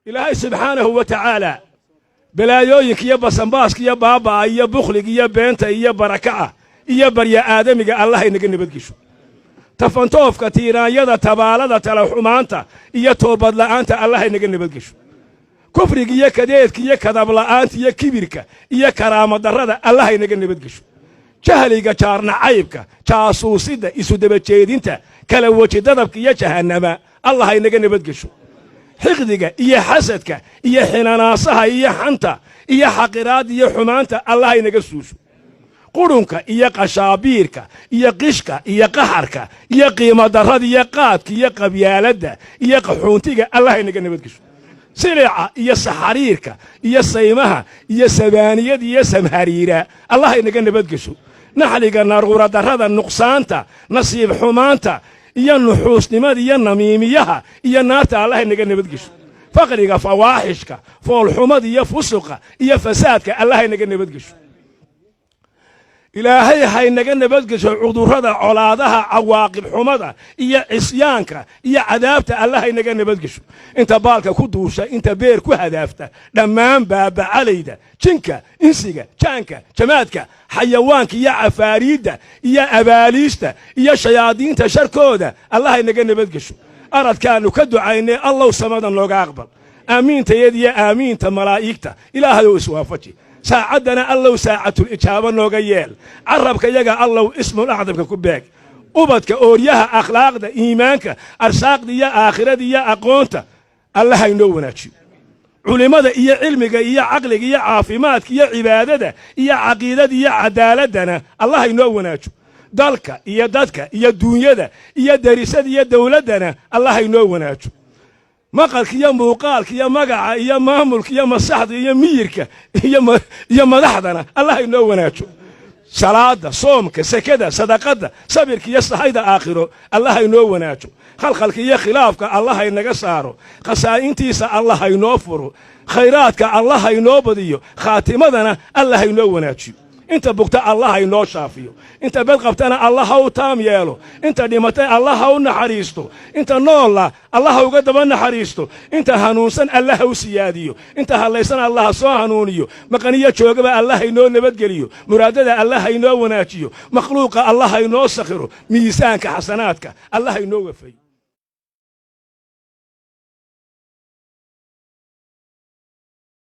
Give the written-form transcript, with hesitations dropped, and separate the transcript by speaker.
Speaker 1: Ilaahay subxaanahu wa tacaala balaayooyinka iyo basanbaaska iyo baaba'a iyo bukhliga iyo beenta iyo barakaca iyo barya aadamiga Allah inaga nabadgesho. Tafantoofka, tiiraanyada, tabaalada, talaxumaanta iyo toobadla'aanta Allah inaga nabadgesho. Kufriga iyo kadeedka iyo kadabla'aanta iyo kibirka iyo karaamadarrada Allah inaga nabadgesho. Jahliga, jaarnacaybka, jaasuusidda, isu dabajeedinta, kala weji dadabka iyo jahannama Allah inaga nabadgesho. Xiqdiga iyo xasadka iyo xinanaasaha iyo xanta iyo xaqiraadda iyo xumaanta Allah inaga suusho. Qurunka iyo qashaabiirka iyo qishka iyo qaxarka iyo qiimo darrada iyo qaadka iyo qabyaaladda iyo qaxuuntiga Allah inaga nabadgesho. Silica iyo saxariirka iyo saymaha iyo sabaaniyada iyo samhariira Allah inaga nabadgesho. Naxliga, naruuradarrada, nuqsaanta, nasiib xumaanta iyo nuxuusnimada iyo namiimiyaha iyo naarta Allah inaga nabadgesho. Faqriga, fawaaxishka, foolxumada iyo fusuqa iyo fasaadka Allah inaga nabadgesho. Ilaahay haynaga nabadgesho cudurrada, colaadaha, cawaaqib xumada iyo cisyaanka iyo cadaabta Allah haynaga nabadgesho. Inta baalka ku duusha, inta beer ku hadaafta, dhammaan baabacalayda, jinka, insiga, jaanka, jamaadka, xayawaanka iyo cafaariidda iyo abaaliista iyo shayaadiinta sharkooda Allah haynaga nabadgesho. Aradkaannu ka ducaynay, Allow samada nooga aqbal. Aamiintayad iyo aamiinta malaa'igta Ilaahayow iswaafaji. Saacaddana Allow saacatul ijaabo nooga yeel. Carabka yaga Allow ismul acdamka ku beeg. Ubadka, ooryaha, akhlaaqda, iimaanka, arsaaqda iyo aakhirada iyo aqoonta Allah haynoo wanaajiyo. Culimmada iyo cilmiga iyo caqliga iyo caafimaadka iyo cibaadada iyo caqiidada iyo cadaaladdana Allah haynoo wanaajo. Dalka iyo dadka iyo duunyada iyo derisada iyo dawladdana Allah haynoo wanaajo. Maqalka iyo muuqaalka iyo magaca iyo maamulka iyo masaxda iyo miyirka iyo madaxdana Allah inoo wanaajo. Salaada, soomka, sekada, sadaqadda, sabirka iyo sahayda aakhiro Allah inoo wanaajo. Khalkhalka iyo khilaafka Allah inaga saaro. Khasaa'intiisa Allah haynoo furo. Khayraadka Allah haynoo badiyo. Khaatimadana Allah haynoo wanaajiyo. Inta bugta Allah haynoo shaafiyo. Inta bed qabtana Allah ha u taam yeelo. Inta dhimatay Allah ha u naxariisto. Inta noolla Allah ha uga daba naxariisto. Inta hanuunsan Allah ha u siyaadiyo. Inta hadlaysan Allah ha soo hanuuniyo. Maqaniyo joogaba Allah haynoo nabadgeliyo. Muraadada Allah haynoo wanaajiyo. Makhluuqa Allah haynoo sakhiro. Miisaanka xasanaadka Allah haynoo wafayo.